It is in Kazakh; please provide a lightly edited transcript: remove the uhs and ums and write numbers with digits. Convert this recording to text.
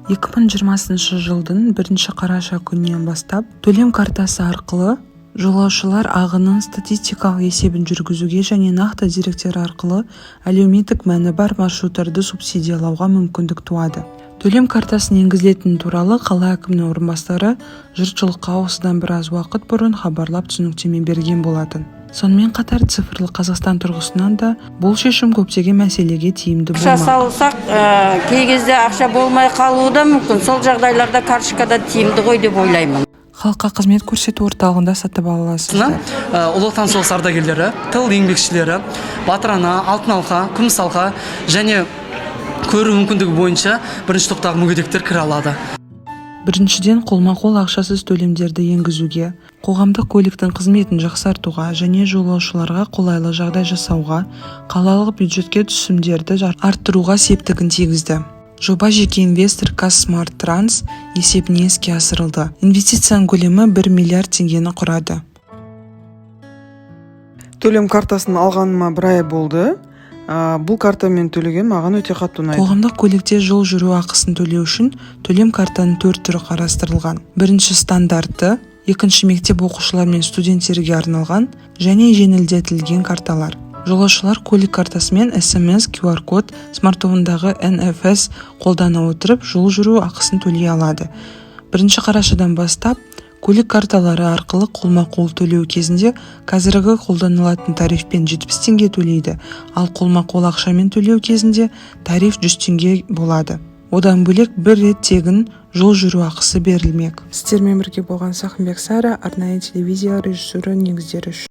2020 жылдың 1 қараша күнінен бастап төлем картасы арқылы жолаушылар ағынының статистикалық есебін жүргізуге және нақты деректер арқылы әлеуметтік мәні бар маршруттарды субсидиялауға мүмкіндік туады. Төлем картасының енгізілетіні туралы қала әкімінің орынбасары жұртшылыққа осыдан біраз уақыт бұрын хабарлап, түсініктеме берген болатын. Сонымен қатар цифрлы Қазақстан тұрғысынан да бұл шешім көптеген мәселеге тиімді Ақша болмақ. салсақ, кей кезде ақша болмай қалуы да мүмкін. Сол жағдайларда карточка да тиімді ғой деп ойлаймын. Халыққа қызмет көрсету орталығында сатып ала аласыздар. Ұлы Отан соғысы ардагерлері, тыл еңбекшілері, Батыр ана, Алтын алқа, Күміс алқа және көру мүмкіндігі бойынша бірінші топтағы мүгедектер кіре алады. Біріншіден, қолма-қол ақшасыз төлемдерді енгізуге, қоғамдық көліктің қызметін жақсартуға және жолаушыларға қолайлы жағдай жасауға, қалалық бюджетке түсімдерді арттыруға септігін тигізді. Жоба жеке инвестор «Казсмарт-Транс» есебінен іске асырылды. Инвестицияның көлемі 1 миллиард теңгені құрады. Төлем картасын алғаныма бір ай болды. Бұл картамен төлеген маған өте қатты ұнайды. Қоғамдық көлікте жол жүру ақысын төлеу үшін төлем картаның төрт түрі қарастырылған: бірінші стандартты, екінші мектеп оқушылары мен студенттерге арналған және жеңілдетілген карталар. Жолаушылар көлік картасымен СМС, QR код, смартфондағы NFC қолдана отырып, жол жүру ақысын төлей алады. 1 қарашадан бастап көлік карталары арқылы қолма-қол төлеу кезінде қазіргі қолданылатын тарифпен 70 теңге төлейді, ал қолма-қол ақшамен төлеу кезінде тариф 100 теңге болады. Одан бөлек, бір рет тегін жол жүру ақысы берілмек. Сіздермен бірге болған Сақынбек Сара, арнайы телевизия режиссері негіздері үшін.